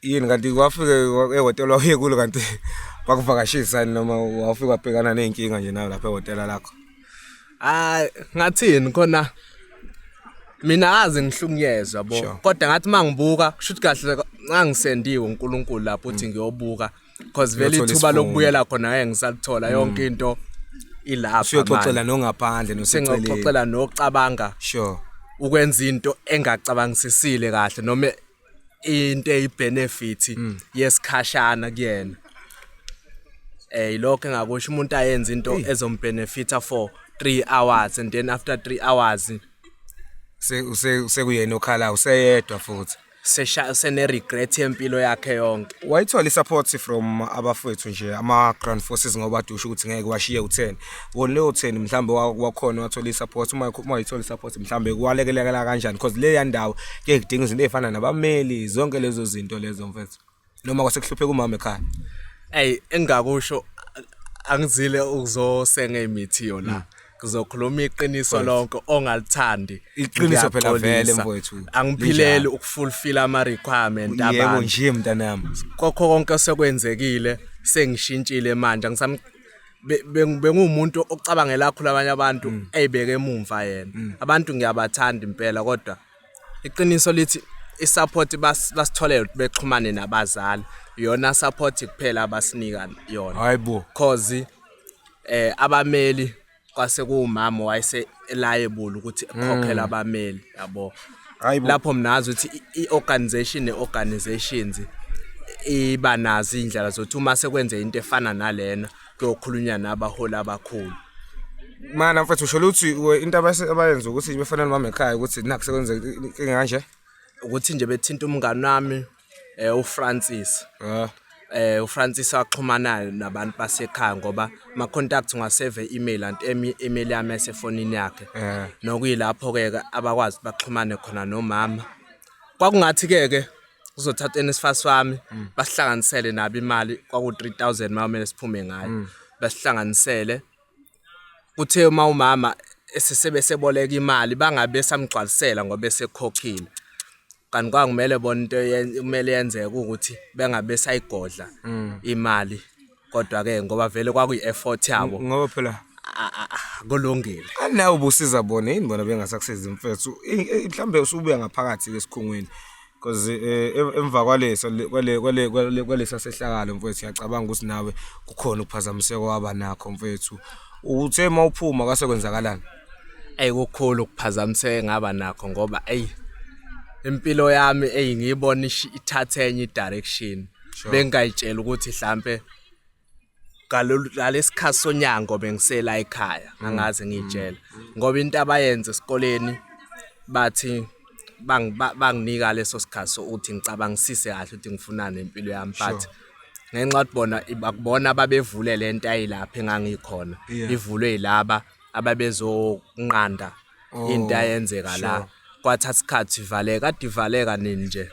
Yini kanti wafike ehhotela uye kulo kanti bakuvakashisa noma wafika wabhekana nezinkinga nje nawe lapha ehhotela lakho? Hayi ngathini khona mina aze ngihlukunyezwa bo kodwa ngathi mangibuka kusho ukuthi kahle ngangisendiwe uNkulunkulu lapho uthi ngiyobuka because vele ithuba lokubuyela khona ngeke ngisalithola yonke into ilapha usuyoxoxela nongaphandle noseceleni sengoxoxela nocabanga sure ukwenza into engacabangisisile kahle noma into eyibenefit yesikhashana kuyena. Ilokho engakusho umuntu ayenze into ezombenefita for 3 hours and then after 3 hours sekuyena okhala useyedwa futhi. Sesha sene regret yempilo yakhe yonke. Wayithola i-support from abafowethu nje ama ground forces ngoba dusho ukuthi ngeke washiye u10. Wona leyo 10 mhlambe wakhona wathola i-support uma wayithola i-support mhlambe kwalekelekela kanjani because le yandawo kuye kudinga izinto ezifana nabameli zonke lezo zinto lezo mfethu. Noma kwasekuhlupheka umama ekhaya. Ey engakusho angizile ukuzosenga imithiyo la. Ngizokhuluma iqiniso lonke ongalithandi. Iqiniso phela vele mfowethu. Angiphileli ukufulfill ama requirement abantu. Yebo nje mntanami. Kokho konke osekwenzekile sengishintshile manje angisam bengumuntu ocabangela kakhulu abanye abantu eyibeke emumva yena. Abantu ngiyabathanda impela kodwa iqiniso lithi isupport basitholele ukuthi bexhumane nabazali iyona support kuphela abasinika yona. Hayibo. Cause abameli kwase kuwumama wayese liable ukuthi ekhokhele abameli yabo. Hayibo. Lapho mina ngazi ukuthi i-organization ne-organizations iba nazo indlela zokuthi uma sekwenze into efana nalena kuyokhulunywa nabaholi abakhulu. Mana mfethu usho ukuthi into abayenza ukuthi befanele nomama ekhaya ukuthi nakho sekwenze inkinga kanje ukuthi nje bethinta umngani wami uFrancis. uFrancis waxhumana nabantu basekhaya ngoba ama contacts ungasave email anti email yami esefonini yakhe. Nokuyilapho ke abakwazi baxhumane khona nomama. Kwakungathi ke ke uzothatha NSFAS wami basihlanganisele nabo imali kwaku 3000 mawumele siphume ngayo. Basihlanganisele kuthe uma umama esesebe seboleka imali bangabe samgcwalisela ngoba esekhokhile. Kanti kwakumele bona into kumele yenzeke ukuthi bengabe sayigodla imali kodwa ke ngoba vele kwakuyi effort yabo ngoba phela kulungile. Nawe ubusiza bona yini bona bengasakusiza mfethu mhlambe usubuya ngaphakathi esikhungweni because emva kwaleso kwale kwale kwalesa sehlakalo mfethu ngiyacabanga ukuthi nawe kukhona ukuphazamiseka waba nakho mfethu. Uthe mawuphuma kwase kwenzakalani? Ey kukhulu ukuphazamiseka ngaba nakho ngoba ey impilo yami ey ngiyibona ithathe enye direction. Bengayitshela ukuthi mhlambe ngalesikhathi sonyango bengisela ekhaya angaze ngiyitshele ngoba into abayenza esikoleni bathi banginika leso sikhathi sokuthi ngicabangisise kahle ukuthi ngifunani empilo yami but ngenxa yokuthi bona bakubona babevule lento ayilapha engangikhona ivulwe yilaba ababezonqanda into ayenzeka la kwathatha isikhathi ivaleka kade ivaleka nini nje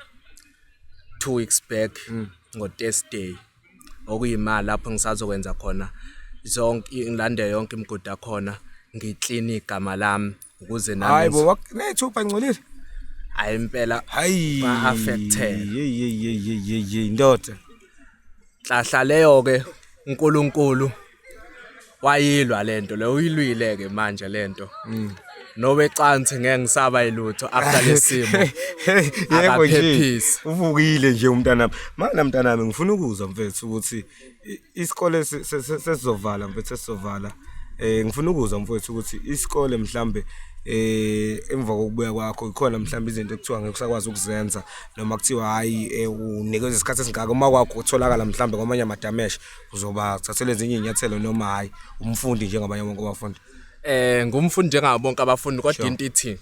2 weeks back ngo Thursday okuyimali lapho ngisazokwenza khona zonke ngilande yonke imigodi yakhona ngiclean igama lami ukuze nami Hayibo nethupha ngcolile. Hayi impela Hayi ba-affected. Hey hey hey hey hey hey ndoda. Hlahla leyo ke uNkulunkulu wayilwa lento leyo uyilwile ke manje lento. Nowecansi ngeke ngisaba yilutho after lesimo. Yebo nje. Uvukile nje umntanami. Mana mntanami ngifuna ukuzwa mfethu ukuthi isikole sesizovala mfethu sesizovala. Ngifuna ukuzwa mfethu ukuthi isikole mhlambe Emva kokubuya kwakho ikhona mhlawumbe izinto ekuthiwa ngeke usakwazi ukuzenza noma kuthiwa hayi unikezwe isikhathi esingaka uma kwakho utholakala mhlawumbe kwamanye amadameshe uzoba thathela ezinye izinyathelo noma hayi umfundi njengabanye bonke abafundi? Ngumfundi njengabo bonke abafundi, kodwa into ithi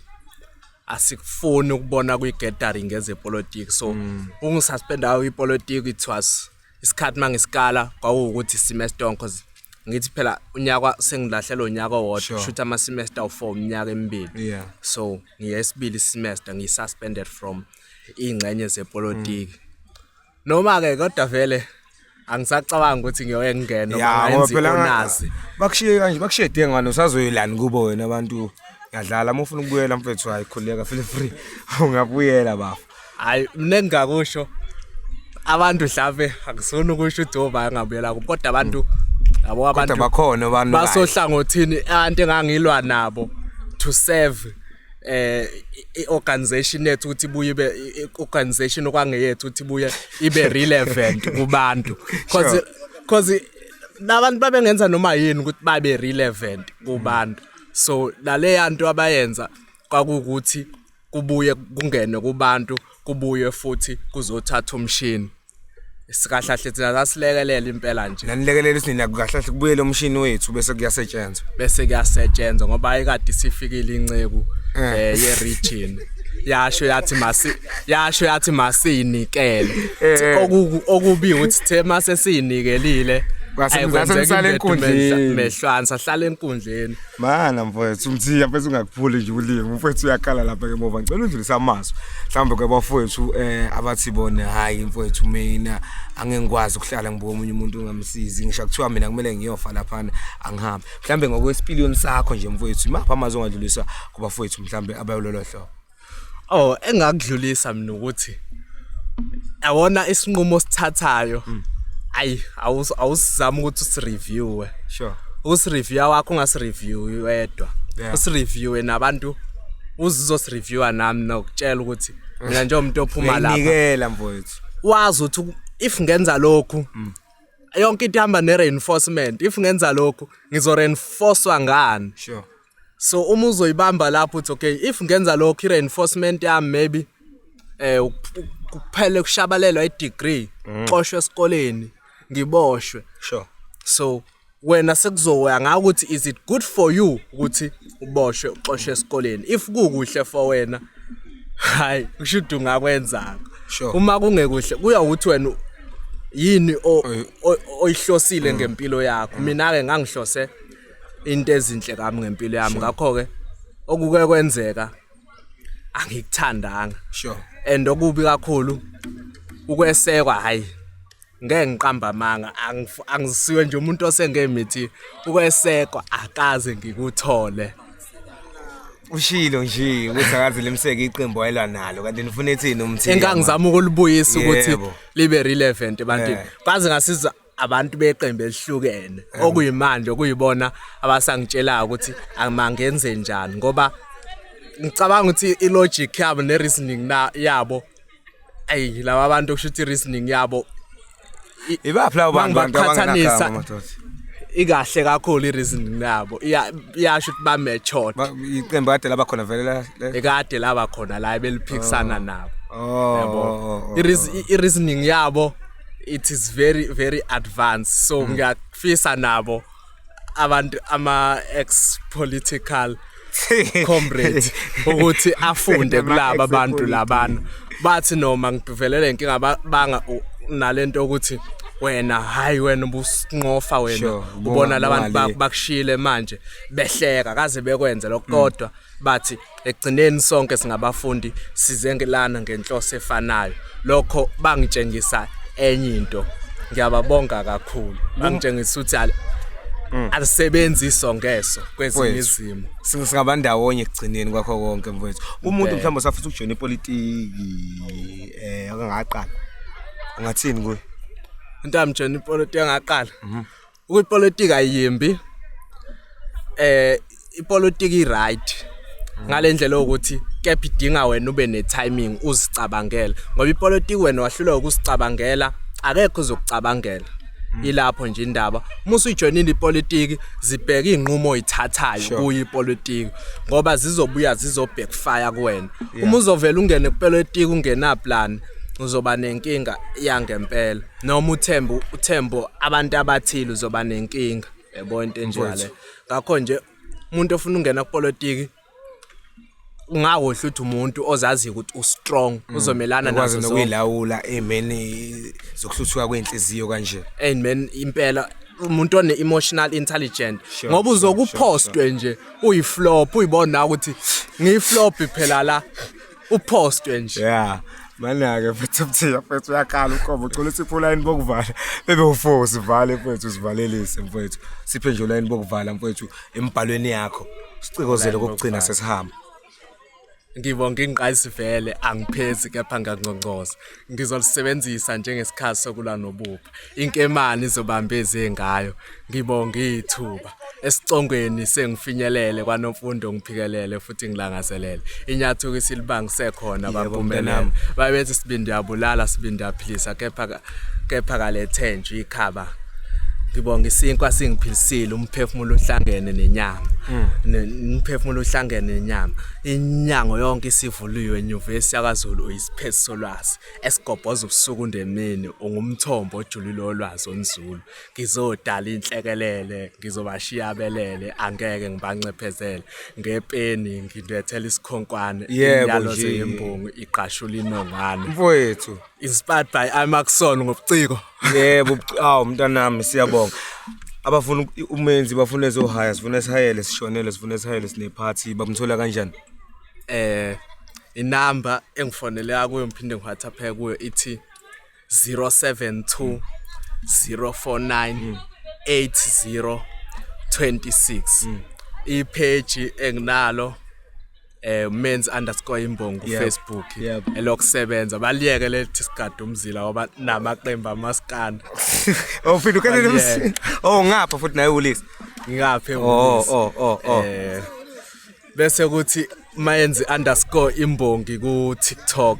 asikufuni ukubona kwi-gathering ezepolitiki, so ungisuspenda kwipolitiki, it was isikhathi mangisikala kwawukuthi semester on, cause ngithi phela unyaka sengilahlelwa unyaka owodwa, shoot ama semester awu4, iminyaka emibili. So ngiyesibili semester ngi-suspended from ingxenye zepolitiki, noma ke kodwa vele angisacabanga ukuthi ngiyoye ngingena noma Ya, ngoba ngayenza phela i-honors. Bakushiye kanje, bakushiye dengwane, usazoyelani kubo wena? Abantu ngiyadlala, uma ufuna ukubuyela mfethu, hayi, khululeka, feel free, ungabuyela bafa. Hayi, mina engingakusho, abantu mhlambe akusona ukusho ukuthi oba ngabuyela kubo, kodwa abantu yabo abantu Kodwa bakhona abantu basohlangothini, abantu engangilwa nabo to serve i-organization yethu ukuthi ibuye ibe i-organization okwangeyethu, ukuthi ibuye ibe relevant kubantu, cause labantu babengenza noma yini ukuthi babe relevant kubantu. So naleya nto abayenza kwakukuthi kubuye kungene kubantu, kubuye futhi kuzothatha umshini. Sikahlahle thina sasilekelela impela nje. Nanilekelela ukuthi nina kahle kahle kubuyele umshini wethu bese kuyasetshenzwa. Bese kuyasetshenzwa, ngoba ayikade isifikile inceku ye region, yasho yathi masinikele. Okubi ukuthi the mase siyinikelile Kwase enkundleni. Mehlwane sahlala enkundleni. Mana mfowethu uMthiya, mfethu, ungakuphuli nje ulimi, mfowethu, uyakhala lapha emuva. Ngicela udlulise amazwi mhlawumbe kwabafowethu abathi bona, hayi mfowethu, mina angeke ngikwazi ukuhlala ngibuka omunye umuntu ungamsizi, ngisho kuthiwa mina kumele ngiyofa laphana angihambe. Mhlawumbe ngokwesipiliyoni sakho nje mfowethu, imaphi amazwi ongadlulisa kubafowethu mhlawumbe abayololo hlobo? Oh, engakudlulisa mina ukuthi yabona isinqumo osithathayo, ayi, awusizama ukuthi usireviewe. Usireview wakho ungasireview wedwa, usireviewe nabantu, uzozireviewa nami nokutshela ukuthi mina njengomuntu ophuma lapha Uyayinikela mfowethu. Wazi ukuthi if ngenza lokhu, yonke into ihamba ne-reinforcement. If ngenza lokhu ngizo-reinforcewa ngani? So uma uzoyibamba lapho uthi, okay, if ngenza lokhu, i-reinforcement yami maybe kuphele kushabalelwa i-degree, xoshwe esikoleni, ngiboshwe. So wena sekuzoya ngakuthi is it good for you ukuthi uboshwe, uxoshwe esikoleni? If kukuhle for wena, hayi, kusho ukuthi ungakwenza. Uma kungekuhle, kuya ukuthi wena yini oyihlosile ngempilo yakho. Mina ke ngangihlose into ezinhle kami ngempilo yami, ngakho ke okuke kwenzeka angikuthandanga. And okubi kakhulu ukwesekwa, hayi, ngeke ngiqamba amanga, angisiwe nje umuntu osengemithi, ukwesekwa akaze ngikuthole. Ushilo nje ukuthi akaze limseke iqembu ayelwa nalo, kanti nifuna ethini uMthiya? Engangizama ukulibuyisa ukuthi libe relevant ebantwini. Kwaze ngasiza abantu beqembu elihlukene okuyimanje okuyibona abasangitshelayo ukuthi amangenze njani, ngoba ngicabanga ukuthi i-logic yabo ne-reasoning na yabo, ayi, laba bantu kusho ukuthi i-reasoning yabo Ibaphi labo bantu, bantu Mangibaqhathanisa- abangenagama madoda? Ikahle kakhulu i-reasoning yabo, iyasho ukuthi ba-matured. Iqembu kade laba khona vele Ekade laba khona la beliphikisana nabo. Yabo. Oh. I-reasoning yabo, it is very very advanced, so ngiyafisa nabo abantu ama ex political comrade ukuthi afunde kulaba abantu labana, bathi noma ngivelele inkinga banga nalento ukuthi wena, hayi, wena ubusinqofa wena, ubona labantu Bungale. Bakushiyile manje, behleka kaze bekwenze lokho, kodwa bathi ekugcineni sonke singabafundi, size lana ngenhloso efanayo. Lokho bangitshengisa enye into, ngiyababonga kakhulu, bangitshengisa ukuthi alisebenzi iso ngeso kwezinye Mfowethu, izimo. Singabandawonye ekugcineni kwakho konke mfowethu. Umuntu Impela. mhlawumbe usafisa ukujoyina ipolitiki akangaqala, ungathini kuye? Into yamjoyina ipolitiki engaqala, ukuyipolitiki ayimbi, ipolitiki i-right ngalendlela ukuthi kepha idinga wena ube ne-timing, uzicabangele, ngoba ipolitiki wena wahlulwa ukusicabangela, akekho uzokucabangela. Ilapho nje indaba. Uma usuyijoyinile ipolitiki, zibheka izinqumo oyithathayo kuyo ipolitiki ngoba zizobuya zizo backfire kuwena. Uma uzovela ungene kupolitiki ungena plan, uzoba nenkinga yangempela. Noma uthembu uthembo abantu abathile, uzoba nenkinga. Yabo, into enjalo. Ngakho nje umuntu ofuna ungena kupolitiki ungawohle ukuthi umuntu ozaziyo ukuthi ustrong, uzomelana ukwazi nazo zonke nokuyilawula ey'meni zokuhluthuka kwenhliziyo kanje. And man, impela umuntu one emotional intelligent ngoba uzokupostwe nje uyiflop, uyibona ukuthi ngiyiflop phela la, upostwe nje. Yeah, mana-ke mfethu, mthiya mfethu, uyakhala uqobo. Ucela usiphe ulayini bokuvala bebe u-four, sivale mfethu, sivalelise mfethu, siphe nje ulayini bokuvala mfethu embhalweni yakho, sicikozele kokugcina sesihamba. Ngibonga ingqayisivele, angiphezi kepha ngiyanconcoza. Ngizolisebenzisa njengesikhathi sokulwa nobupha. Inkemane izobamba eze ngayo. Ngibonga ithuba. Esicongweni sengifinyelele kwaNomfundo, ngiphikelele futhi ngilangazelele. Inyathuko isilibangise khona baphumelele. Mntanami. Babethi sibindi yabulala, sibindi yaphilisa, kepha kalethenjwa ikhaba. Ngibonga isinkwa singiphilisile, umphefumulo uhlangene nenyama. Umphefumulo uhlangene nenyama. Inyango yonke isivuliwe enyuvesi yakwaZulu, uyisiphethu solwazi esigobhoza ubusuku nemini, ungumthombo ojulile wolwazi onzulu. Ngizodala inhlekelele, ngizobashiya belele, angeke ngibancephezele. Ngepeni ngindethela isikhonkwane, Yebo imiyalo nje. yembongi iqashula inongwane. Mfowethu. Inspired by iMaxon ngobuciko. Yebo, awu mntanami, siyabonga. Abafuna umenzi, bafuna ezohaya, sifuna esihayele, sishonele, sifuna esihayele, sinephathi, bamthola kanjani? Inamba engifoneleka kuyo ngiphinde ngiWhatsApp kuyo ithi 072 049 80 26. Ipage enginalo menzi_imbongi ku Facebook, elokusebenza baliyeke lethi sigada umzila ngoba namaqembu amaskanda. Oh, mfethu, ukhethe. Baliyeke. Oh, ngapha futhi naye ulisa. Ngaphe. Oh. Bese kuthi mayenzi_imbongi ku TikTok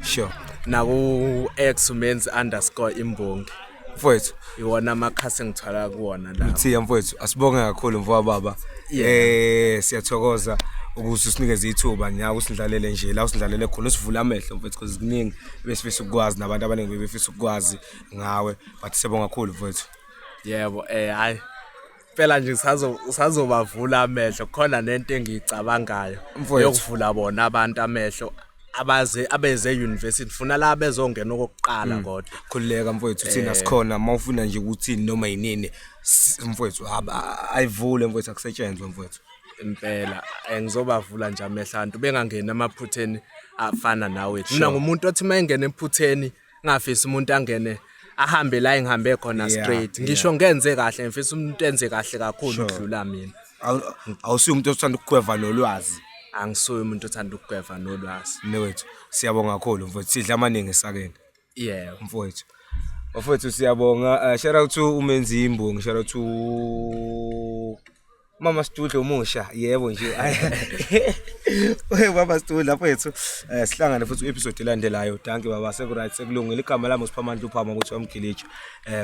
naku X, menzi_imbongi. Mfowethu. Iwona amakhasi engithola kuwona la. Mthiya mfowethu, asibonge kakhulu mfowethu baba. Siyathokoza ukuthi usinikeze ithuba nyawo, usindlalele nje la usindlalele khona, usivula amehlo mfowethu, because kuningi besifisa ukwazi nabantu abaningi bebefisa ukwazi ngawe, but siyabonga kakhulu mfowethu. Yebo, hayi phela nje usazobavula amehlo khona nento engiyicabangayo Mfowethu. yokuvula bona abantu amehlo abaze abeze university, funa la bezongena okokuqala kodwa. Khululeka mfowethu, thina sikhona mawufuna nje ukuthi noma yinini, mfowethu, ayivule mfowethu, akusetshenzwe mfowethu. Impela, ngizobavula nje amehlo abantu bengangeni emaphutheni afana nawe. Mina ngumuntu othi mayengena ephutheni, ngafisa umuntu angene ahambe la engihambe khona straight. Ngisho ngenze kahle, ngifisa umuntu enze kahle kakhulu ukudlula mina. Awusiyo umuntu othanda ukugweva nolwazi. Angisuye umuntu othanda ukugweva nolwazi. Mnewethu, siyabonga kakhulu mfowethu, sidla amaningi esakeni. Yebo. Mfowethu, bafowethu, siyabonga. Shout out to umenzi imbongi, shout out to Mama Sidudla omusha, yebo nje. Baba Sidudla mfethu, sihlangane futhi episode elandelayo. Dankie baba, seku right, sekulungile. Igama lami uSiphamandla uphama ukuthi wamgilija.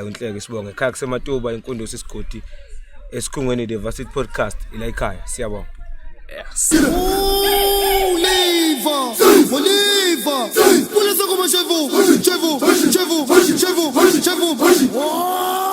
Unhleke sibonge. Ekhaya kusematuba inkundo sesigodi esikhungweni The Varsity Podcast ila ekhaya. Siyabonga. Yes. Oliva, Oliva, Pulisa como chevu, chevu, chevu, chevu, chevu.